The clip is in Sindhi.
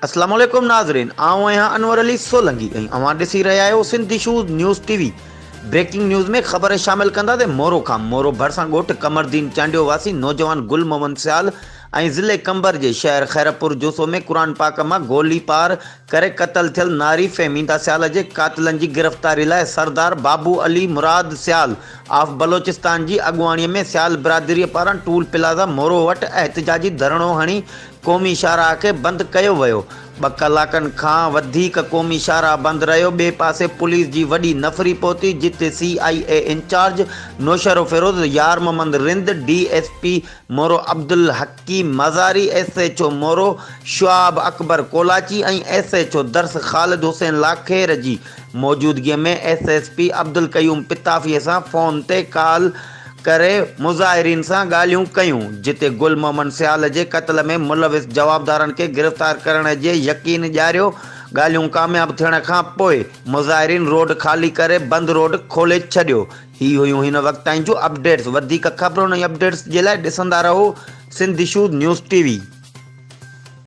اسلام عليڪم ناظرين آئون آهيان انور علي سولنگي ۽ اوهان ڏسي رهيا آهيو Sindh issues news T V breaking news ۾ خبر شامل ڪنداسين مورو کان مورو ڀرسان ڳوٺ قمردين چانڊيو واسي نوجوان گل محمد سيال ۽ ضلعي قمبر جي شهر خيرپور جوسو ۾ قرآن پاڪ مان گولي پار ڪري قتل ٿيل ناري فهميده سيال جي قاتلن جي گرفتاري لاء سردار بابو علي مراد سيال آف بلوچستان جي اڳواڻي ۾ سيال برادري پاران ٽول پلازا مورو وٽ احتجاجي ڌرڻو هڻي قومي شاهراهه کي بند ڪيو ويو، ٻه ڪلاڪن کان وڌيڪ قومي شاهراهه بند رهيو، ٻئي پاسي پوليس جي وڏي نفري پهتي، جتي سي آء اي incharge Naushahro Feroze Yar Muhammad Rind, D S P Moro Abdul Hakeem Mazari, S H O Moro Shoaib Akbar Kolachi ۽ S H O Dars Khalid Hussain Lakhair جي موجودگي ۾ S S P Abdul Qayyum Pitafi سان فون تي ڪال ڪري مظاهرين سان ڳالهيون ڪيون، جتي گل محمد سيال جي قتل ۾ ملوث جوابدارن کي گرفتار ڪرڻ جي يقين ڏياريو، ڳالهيون ڪامياب ٿيڻ کان پوء مظاهرين روڊ خالي ڪري بند روڊ کولي ڇڏيو. هي هيون هن وقت تائين جون اپڊيٽس، وڌيڪ خبرن ۽ اپڊيٽس جي لاء ڏسندا رهو Sindh issues news T V.